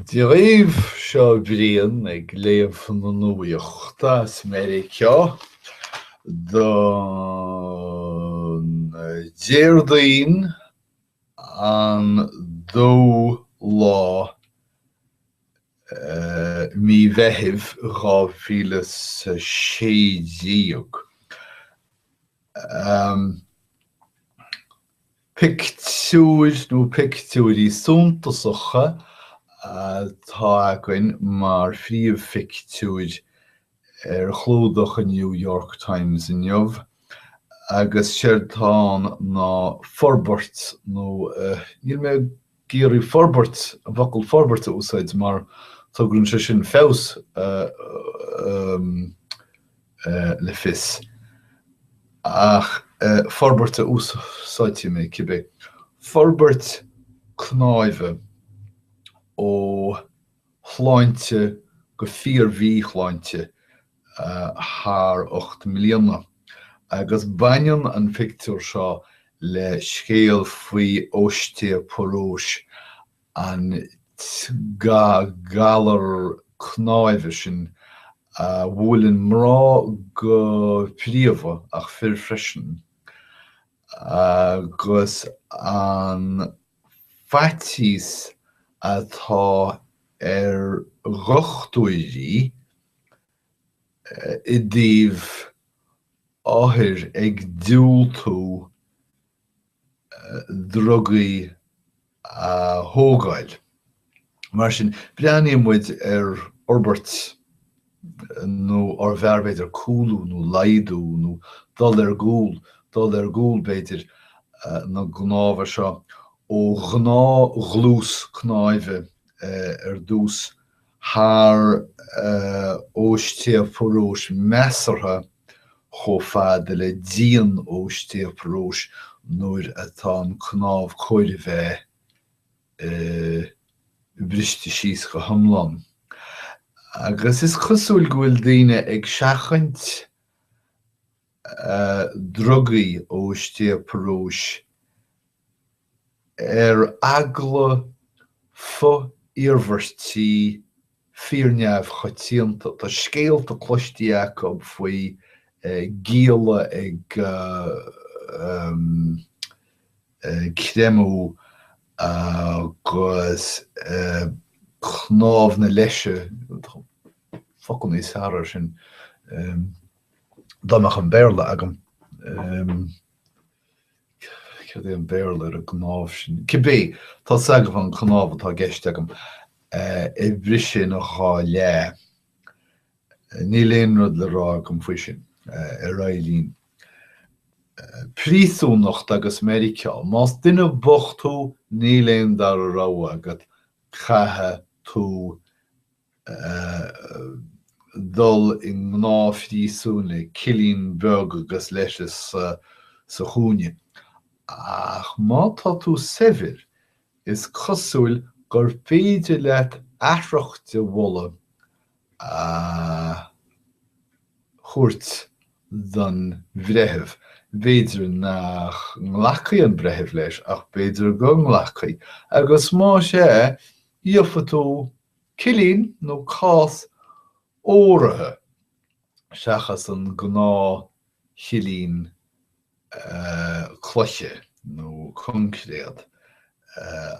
Dia dhaoibh, seo Brian ag léamh na nuachta as Meiriceá don Déardaoin an dóú lá mí Mheithimh 2016. Pictiúir nó pictiúirí suntasacha atá againn mar phríomhphictiúir ar chlúdach an New York Times inniu agus séard atá ann ná forbairt nó níl mé ag iarraidh forbairt, an focal forbairt a úsáid mar tugann sé sin feabhas le fios ach forbairt a úsáidfidh mé cibé. Forbairt cnáimhe ó shláinte go fíor-mhíshláinte thar 8 mbliana agus baineann an pictiúr seo le scéal faoi óistéaparóis, an galar cnáimhe sin a bhuaileann mná go príomha ach fir freisin, agus an faitíos atá ar dhochtúirí i dtaobh othair ag diúltú drugaí a thógáil. Mar sin, breathnaíonn muid ar fhorbairt, nó arbh fhearr b'fhéidir cúlú nó laghdú nó dul ar gcúl, dul ar gcúl b'fhéidir, na gcnámha seo ó ghnáth-dhlús cnáimhe ar dtús thar óistéaparóis measartha chomh fada le dian-óistéaparóis nuair atá an cnámh chóir a bheith briste síos go hiomlán. Agus is cosúil go bhfuil daoine ag seachaint drugaí óistéaparóis ar eagla fo-iarmhairtí fíor-neamhchoitianta. Tá scéalta cloiste acu faoi gialla ag creimeadh agus cnámh na leise, focal níos fearr air sin dá mbeadh an Béarla agam. Céard é an Béarla ar an gcnámh sin? Cibé, tá 's agaibh an cnámh atá i gceist agam. Ag briseadh ina dhá leath. Níl aon rud le rá agam faoi sin. Ar aghaidh linn. Príosúnacht agus Meiriceá. Más duine bocht thú, níl aon dara rogha agat, caithfidh tú dul i ngnáthphríosún le cillín beag agus leithreas sa chúinne. Ach má tá tú saibhir, is cosúil gur féidir leat athrach de mholadh a thabhairt don bhreitheamh. B'fhéidir nach nglacfaidh an breitheamh leis, ach b'fhéidir go nglacfaidh. Agus más ea, gheobhaidh tú cillín nó cás óraithe seachas an gnáth-chillín cloiche nó coincréad,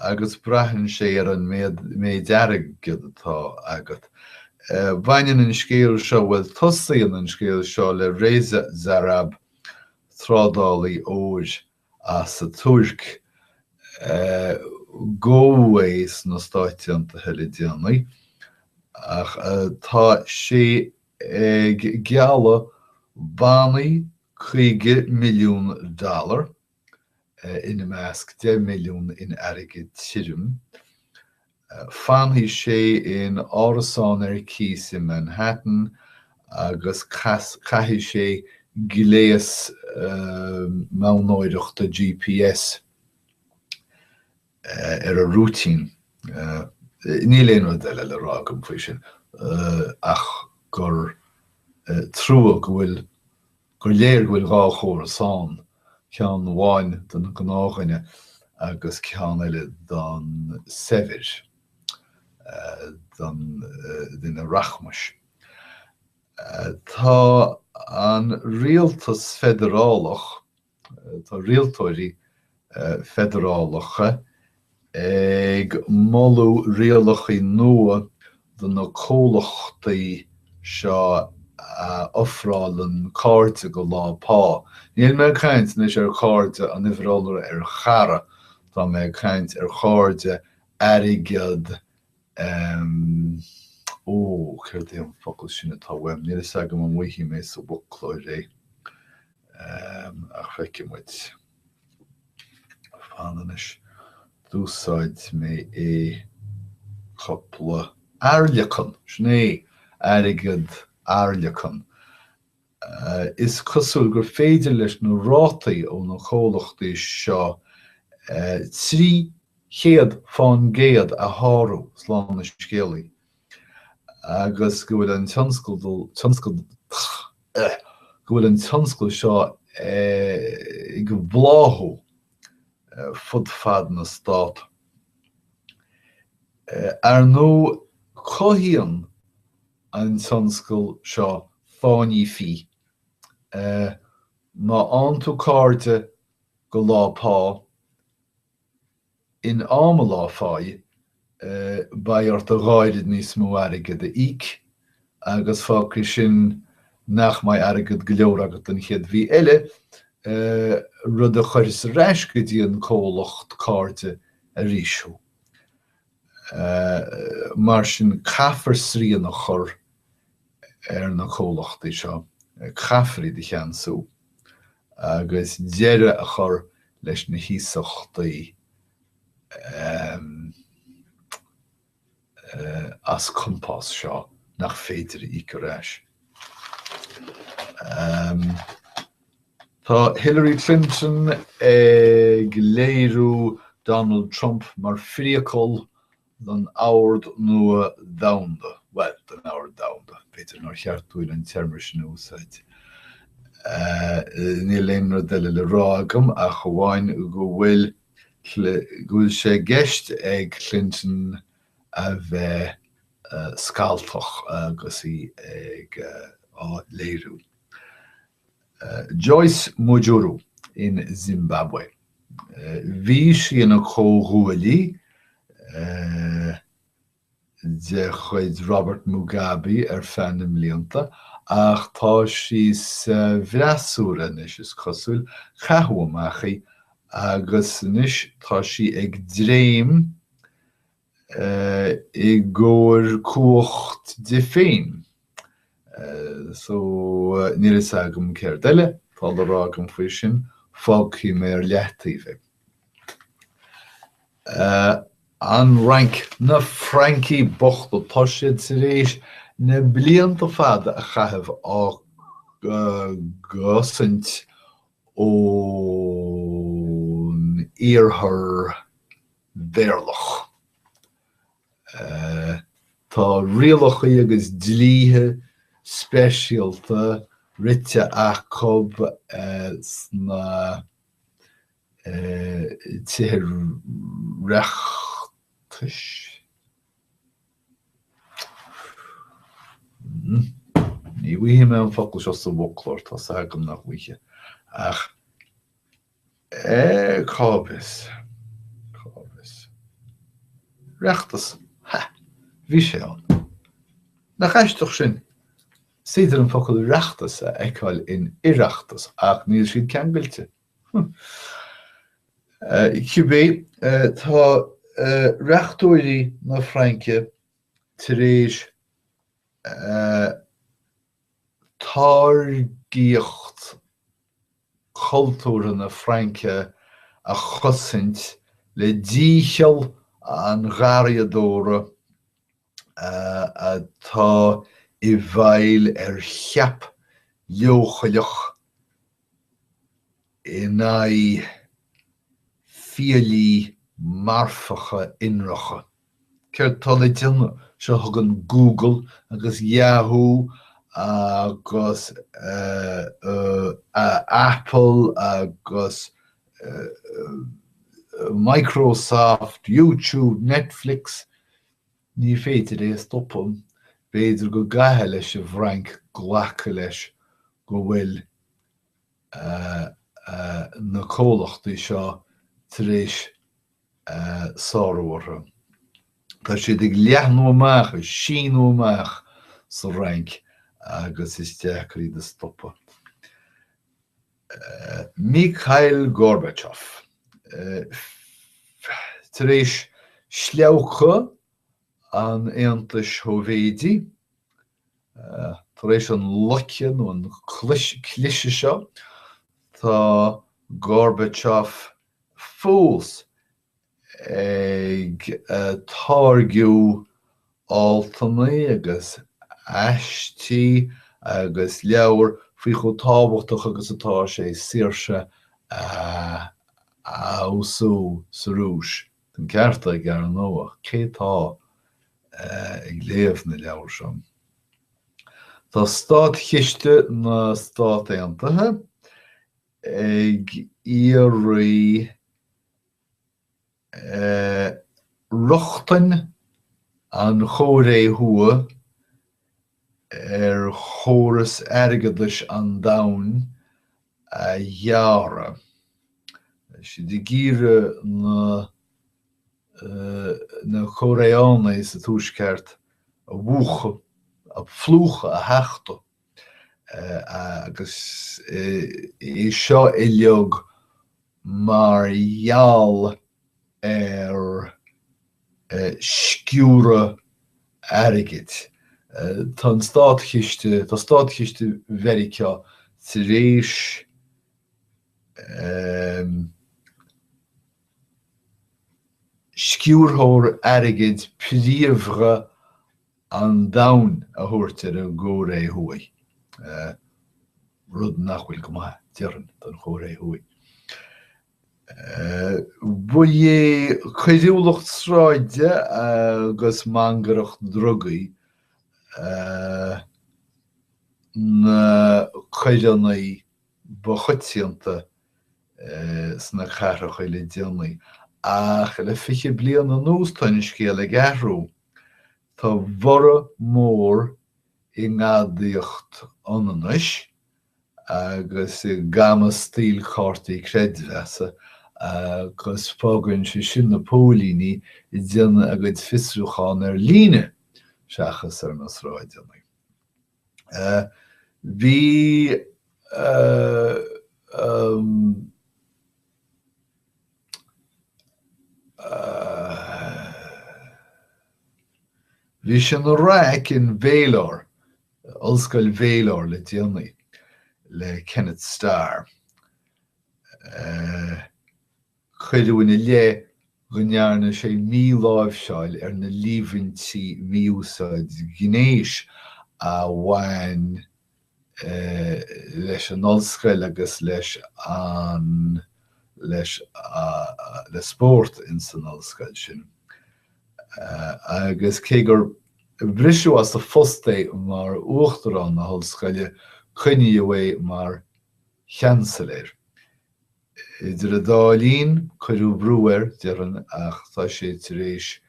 agus braitheann sé ar an méid airgid atá agat. Baineann an scéal seo, bhuel tosaíonn an scéal seo le Reza Zarrab, trádálaí óir as an Tuirc. Gabhadh é sna Stáit Aontaithe le déanaí, ach tá sé ag gealladh bannaí 50 milliún dollar, ina measc 10 milliún in airgead tirim. Fanfaidh sé in árasán ar cíos i Manhattan agus caithfidh sé gléas modhnóireachta GPS ar a rúitín. Níl aon rud eile le rá agam faoi sin ach gur trua go bhfuil gur léir go bhfuil dhá chóras ann, ceann amháin don ghnáthdhuine agus ceann eile don saibhir. Don duine rachmais. Tá an rialtas feidearálach, tá rialtóirí feidearálacha ag moladh rialacha nua do na comhlachtaí seo a ofrálann cairde go lá pá. Níl mé ag caint anois ar cairde an uimhir iolra ar chara, tá mé ag caint ar chairde airgead em ó, céard é an focal sin atá uaim? Níl a fhios agam an bhfaighidh mé sa bhfoclóir é, em ach feicfidh muid. Fan anois, d'úsáid mé é cúpla airleacan, sin é, airgead airleacan. Is cosúil gur féidir leis na rátaí ó na comhlachtaí seo 300 fán gcéad a shárú, slán na scéalaí, agus go bhfuil an tionscal go bhfuil an tionscal seo ag bláthú fud fad na Stát. Ar ndóigh, cothaíonn an tionscal seo fáinní fí. Má fhaigheann tú cairde go lá pá, in am a lá pháigh, beidh ort a dhá oiread níos mó airgid a íoc agus fágfaidh sin nach mbeidh airgead go leor agat don chéad mhí eile, rud a chuirfeas ar ais go dtí an comhlacht cairde arís thú. Mar sin, caithfear srian a chur ar na comhlachtaí seo, caithfear iad a cheansú agus deireadh a chur leis na hiasachtaí as compás seo nach féidir a íoc ar ais. Tá Hillary Clinton ag léiriú Donald Trump mar phriacal don ord nua domhanda. Bhuel, don ord domhanda, b'fhéidir nár cheart dúinn an téarma sin a úsáid. Níl aon rud eile le rá agam ach amháin go bhfuil go bhfuil sé i gceist ag Clinton a bheith scalltach agus í ag á léiriú. Joyce Mujuru in Zimbabwe. Bhí sí ina comhghuaillí de chuid Robert Mugabe ar feadh na mblianta ach tá sí sa bhfreasúra anois, is cosúil. Caitheadh amach í agus anois tá sí ag dréim i gcomhair cumhacht di féin. So, níl fhios agam céard eile atá le rá agam faoi sin, fágfaidh mé ar leataobh é. An Fhrainc, na Francaigh bochta, tá siad tar éis na blianta fada a chaitheamh á gcosaint ón iarthar Bhéarlach. Tá rialacha agus dlíthe speisialta rite acu sna tithe reachtais. Ní bhfaighidh mé an focal seo sa bhfoclóir, tá's agam nach bhfaighidh, ach Cá bhfios? Cá bhfios? Reachtas. Ha! Bhí sé ann. Nach aisteach sin? Is féidir an focal reachtas a fheiceáil in Oireachtas ach níl siad ceangailte. Cibé, tá reachtóirí na Fraince tar éis táirgíocht cultúrtha na Fraince a chosaint le dícheall an gharraíodóra atá i bhfeighil ar cheap leochaileach in aghaidh fiailí marfacha ionracha. Céard tá le déanamh? Seo chugainn Google agus Yahoo agus Apple agus Microsoft, YouTube, Netflix. Ní féidir é a stopadh. B'fhéidir go gcaithfidh leis an bhFrainc glacadh leis go bhfuil na comhlachtaí seo tar éis sárú orthu. Tá siad ag leathnú amach, ag síniú amach sa Fhrainc agus is deacair iad a stopadh. Mikhail Gorbachev, tar éis sleabhcadh an Aontais Shóivéadaigh, tar éis an loiceadh nó an cliseadh seo, tá Gorbachev fós ag táirgiú altanna agus aistí agus leabhar faoi chomh tábhachtach agus atá sé saoirse a fheabhsú sa Rúis. Tá an ceart aige, ar ndóigh, ach cé tá ag léamh na leabhar seo? Tá Státchiste na Stát Aontaithe ag iarraidh rochtain an Chóiré Thuaidh ar chóras airgeadais an domhain a ghearradh. Tá siad ag iarraidh na na Cóiréánaigh sa Tuaisceart a mhúchadh, a phlúchadh, a thachtadh. Agus é seo uilig mar gheall ar sciúradh airgid. Tá an státchiste, tá státchiste Mheiriceá tar éis sciúrthóir airgid príomha an domhain a thabhairt ar an gCóiré Thuaidh, rud nach bhfuil go maith, déarfainn, don Chóiré Thuaidh. Ba é coiriúlacht sráide agus mangaireacht drugaí na coireanna ba choitianta sna cathracha le déanaí, ach le 20 bliain anuas tá an scéal ag athrú. Tá borradh mór i ngadaíocht ionannais agus i gcamastaíl cártaí creidmheasa agus fágann sé sin na póilíní ag déanamh a gcuid fiosrúchán ar líne seachas ar na sráideanna. Bhí Bhí sé ina raic in Baylor, Ollscoil Bhaylor le déanaí, le Kenneth Starr. Cuireadh ina leith go ndearna sé míláimhseáil ar na líomhaintí mí-úsáid ghnéis a bhain leis an ollscoil agus leis an leis le spórt ins an ollscoil sin. Agus cé gur briseadh as a phost é mar uachtarán na hollscoile, coinníodh é mar sheansailéir. Idir an dá linn, cuireadh brú air, déarfainn, ach tá sé tar éis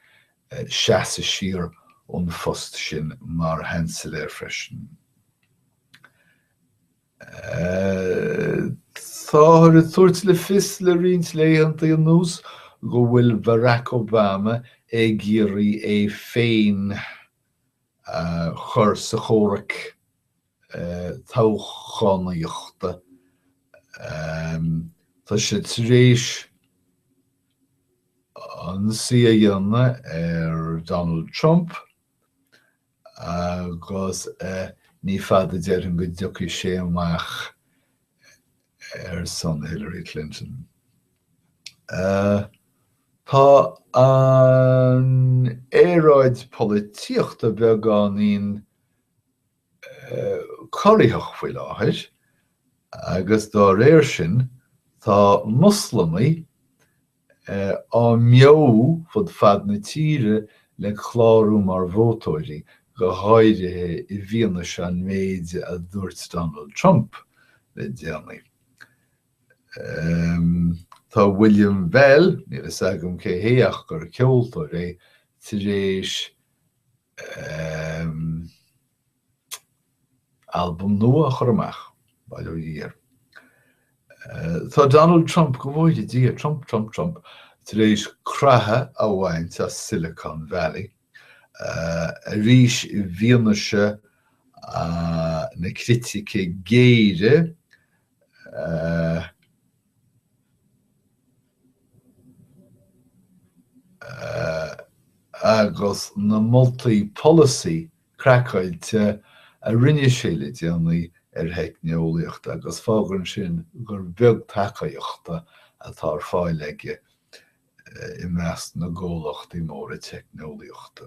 seasamh siar ón phost sin mar sheansailéir freisin. Táthar ag tabhairt le fios le roinnt laethanta anuas go bhfuil Barack Obama ag iarraidh é féin a chur sa chomhrac toghchánaíochta. Tá sé tar éis ionsaí a dhéanamh ar Donald Trump agus ní fada déarfainn go dtiocfaidh sé amach ar son Hillary Clinton. Tá an aeráid polaitíochta beagáinín corraitheach faoi láthair agus dá réir sin tá Moslamaigh á mbeoú fud fad na tíre le clárú mar vótóirí, go háirithe i bhfianaise an méid a dúirt Donald Trump le déanaí. Tá William Bell, níl a fhios agam cé hé ach gur ceoltóir é, tar éis. Albam nua a chur amach, bail ó Dhia air. Tá Donald Trump, go bhfóire Dia, Trump, Trump, Trump, tar éis croitheadh a bhaint as Silicon Valley arís i bhfianaise na critice géire agus na moltaí polasaí craiceáilte a rinne sé le déanaí ar theicneolaíocht agus fágann sin gur beag tacaíochta atá ar fáil aige i measc na gcomhlachtaí móra teicneolaíochta.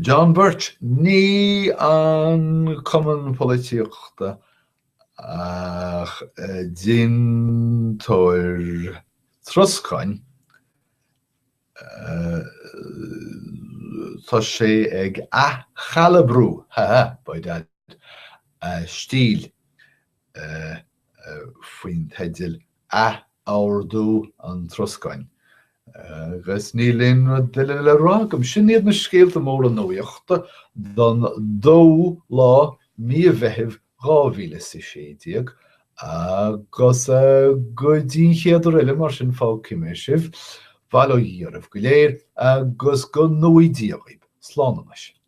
John Birch, ní an cumann polaitíochta ach déantóir troscáin, tá sé ag athchalabrú, ha ha, by dad, a stíl faoin teideal Ath-Ordú an Troscáin. Agus níl aon rud eile le rá agam. Sin iad na scéalta móra nuachta don dóú lá mí an Mheithimh 2016 agus go dtí an chéad uair eile mar sin fágfaidh mé sibh. Bail ó Dhia oraibh go léir agus go ngnóthaí Dia dhaoibh. Slán anois.